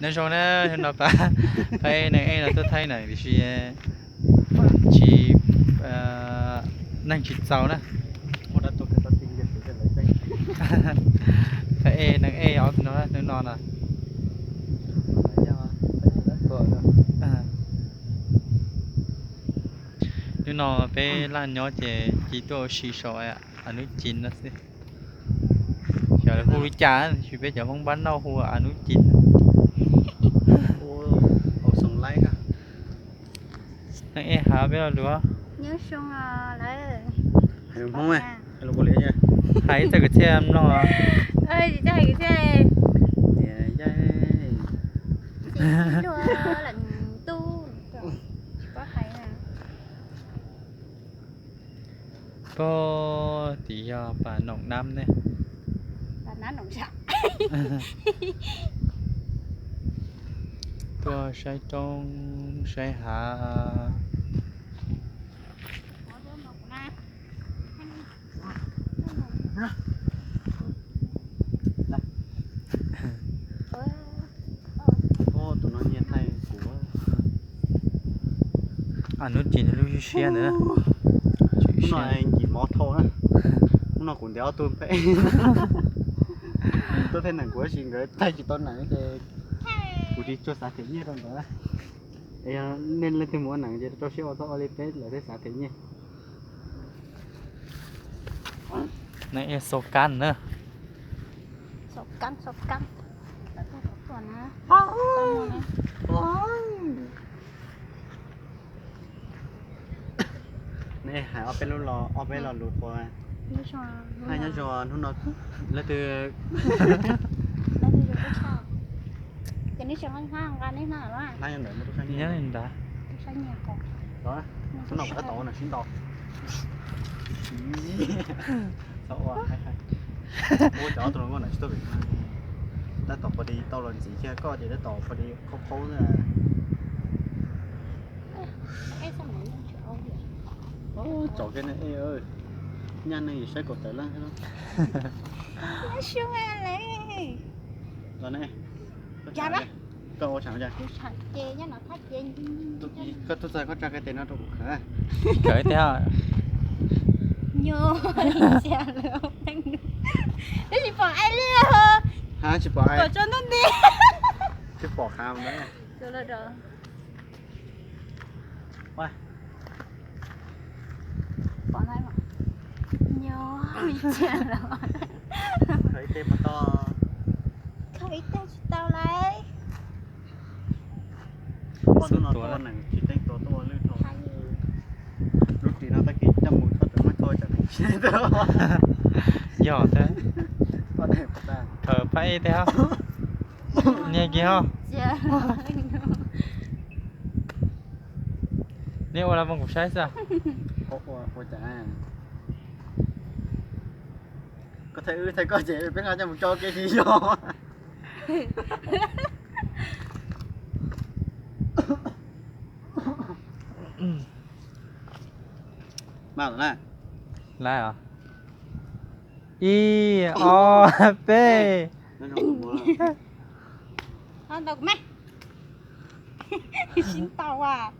Nyob zoo na, hnub no pab, pab Ej neeg Ej no tuaj thaij neem tiam sis tsis, neeg tsis txaus na. Pab Ej neeg Ej ob no hnub no na. Hnub no peb laj nyob ces cia tuaj ua si saum Anub Ci no xwb. Xyov lawv hu li cas, tab sis peb cov Hmoob Npab Nauj hu Anub Ci. Neeg Ej hais peb lo lus. Hais ib txoj kwv txhiaj mloog. Pog, tim yog pas noom nab ne. Tuaj saib roob saib hav. Tus no nyiag thaij kuv. Anub Ci lub siab ntawd. Hnub no nkim mov thau na. Hnub no kuv ntiav ob tug peb. Tuaj thaij neem kuv tab sis nkawd thaij tsis tau neem ces kuv tsis tshua xav them nyiaj rau ntawd. Es yog nej leej twg mus ua neem ces rau siab ua txhob ua li peb lawm thiaj xav them nyiaj. Neeg Ej xau kab na. Nej hais ob peb lub, ob peb lo lus qhuas. Hais nyob zoo hnub no leej twg. Hnub no kuv tab tom ua nam sib ntaus. Txhob ua, ua cov tus no nam tsis tuaj pem no. Tab tom pom li tau los ntxiv kiag koj ces tab tom pom li qhaub qhaub na. Tsom kiag ne, nyaj neeg yim saib kaum tawm leej. Los ne, koj ua tsham cas? Koj tuaj txog koj tsa kiag tes no rau kuv khawb. Khawb tiag. Tsis pom ai li. Tsis pom ai. Tsis pom qab. Khawb ib teg puas tau? Khawb ib teg tsis tau lauj. Poj hnub no tua neeg tsis teej tua tuaj lwj dhau. Lub ris no tag kis coj mus txhob tus muab thua tsam neeg tsis tuaj. Yog thiab. Khaws phab ej teg hos. Niag kiag hos. Nej ua los mus kuv saib xwb. Koj thaij wb thaij koj ces peb nqa coj mus tso kev tsis yog. Mas na, lawm os. Ib, ob, peb. Sib ntaus as.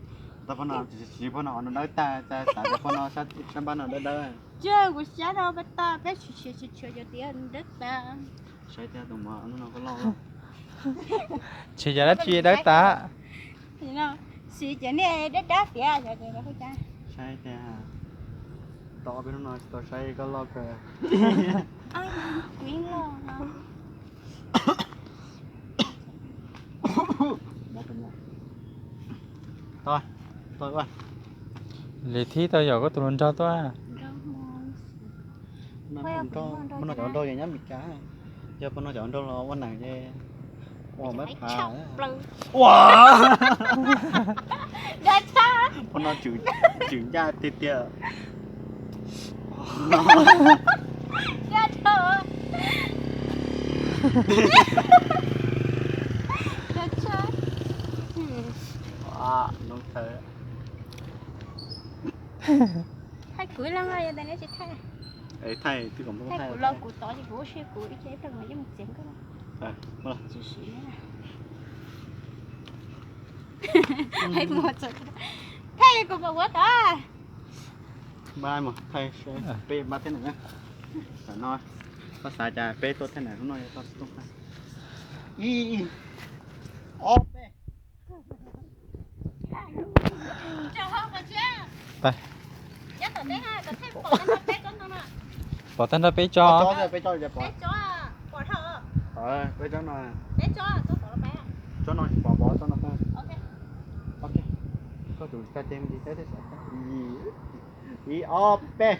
Tau pab no, tsis pab no dawb tag, xav tias pab no sab npab no dawb dawb. Tsis, kuv xav rau pab tag, peb tsis tshua tshua yog tias dawb tag. Saib tias tus mov hnub no koj loj. Tsis yog dab tsi dawb tag. Siv ces nej dawb dawb tias yog ces. Saib tias tau ob peb hnub no tsis tau saib koj loj kawg. Lis thib tau yog koj tus hluas nraug tuaj. Pab no cov nraug ces nyob Meskas, yog pab no cov nraug los ua neeg ces ua mab phav. Ua, pab no tswm ncaj tiag tiag. Thaij kuv ib leeg, yog tias neb tsis thaij. Thaij, thaij kuv los kuv tod ces kuv ua si kuv ib ce ib pliag kuv mam li mus txiav nkauj. Tsis siv. Thaij kuv mus ua tod. Npaj mus thaij peb npaj thiab na. Tam no koj xav cas peb tuaj thiab na, hnub no yog toj xov tooj tag. Ib, ob, peb. Pom tag nrho peb tsob. Peb tsob no, tsob no tsis pom, pom tsob no. Koj tus tsa ces mus ntsis teb thiab. Ib, ob, peb.